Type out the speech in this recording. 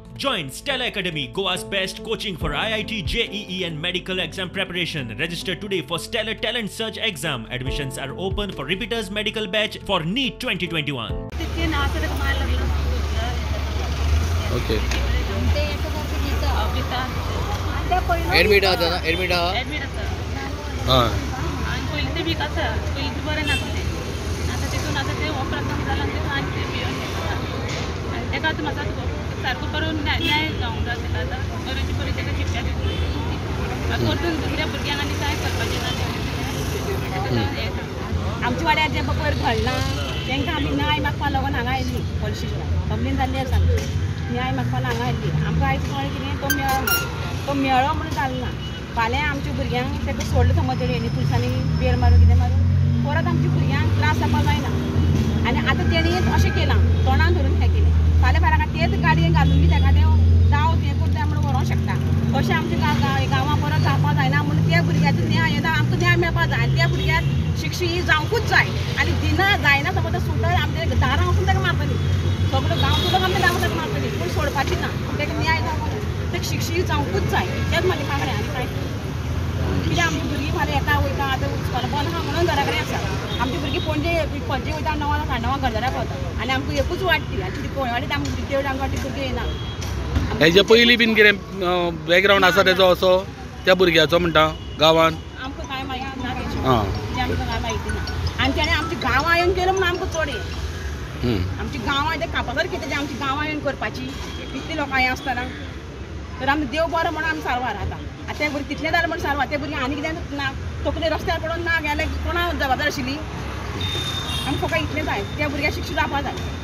Join Stella Academy, Goa's best coaching for IIT, JEE and medical exam preparation. Register today for Stellar Talent Search exam. Admissions are open for repeaters medical batch for NEET 2021. Okay. Admit आता ना, admit हा. Admit आसा. हां. आनी पयलीं ते week आसा, पयलीं ते बरें नासलें. आतां तितून आतां तें ऑपरेशन जालां आनी तितून आनी तें भियोन आनी तेका आतां म्हाका सारको करून न्याय जावंक जाय तेका आतां बरें पयलीं तेका शिक्षा दिवंक जाय. परतून दुसऱ्या भुरग्यांक आनी कांय करपाचें ना. आमच्या वाड्यार जें पयर घडलां तांकां आमी न्याय मागपा लागून हांगा आयिल्ली पुलीस स्टेशनार कंप्लेन जाल्ली आसा आमची. न्याय मागपा हांगा आयिल्ली. आमकां आयज कळ्ळें कितें तो मेळ्ळो म्हणून, तो मेळ्ळो म्हणून जालें ना. फाल्यां आमच्या भुरग्यांक ताका सोडलो समज तेणी पुलिसांनी बेल मारून कितें मारून परत आमच्या भुरग्यांक त्रास जावपाक जायना. आनी आतां तेणी अशें केलां, तोंडान धरून हें केलें. फाल्यां फाल्यां तेच गाडयेन घालून बी ताका तें दाव हें करता म्हणून व्हरोंक शकता. अशें आमच्या गांवां परत जावपाक जायना म्हणून त्या भुरग्याचो न्याय येता, आमकां न्याय मेळपाक जाय आनी त्या भुरग्याक शिक्षा ही जावंकूच जाय. आनी दिना जायना समज सुटर आमच्या दारां वचून ताका मारतली, सगळो गांव सुद्दां आमच्या दारां ताका मारतली, पूण सोडपाची ना. ताका न्याय जावपाक जाय, ताका शिक्षा ही जावंकूच जाय. तेच म्हाजी मागणें. आनी कांय कित्याक आमची भुरगीं फाल्यां येता वयता, आतां स्कॉल बंद आहा म्हणून घरा कडेन आसा. आमची भुरगीं पणजे पणजे वयता, 9 साडे 9 घरा पावता आनी आमकां एकूच वाडटी आनी ती कोण वाडटी आमकां तेवढी आमकां वाटी भुरगीं येना. हेजे पयलीं बीन कितें बॅकग्रावंड आसा तेजो असो त्या भुरग्याचो म्हणटा गांवान? आमकां कांय म्हायती ना तेची, आमकां कांय म्हायती ना. आनी तेणें आमच्या गांवां येवन केलें म्हणून आमकां चड हें. आमच्या गांवां तें कापासार कितें आमच्या गांवां येवन करपाची इतली लोकां हें आसतना तर आमी देव बरो म्हणून आमी सारवार आतां. आतां तें भुरगीं तितलें जालें म्हण सारवार, तें भुरगीं आनी कितें ना तकले रस्त्यार पडून ना गेल्यार कोणा जबाबदार आशिल्ली? आमकां फकत इतलें जाय, त्या भुरग्याक शिक्षा जावपाक जाय.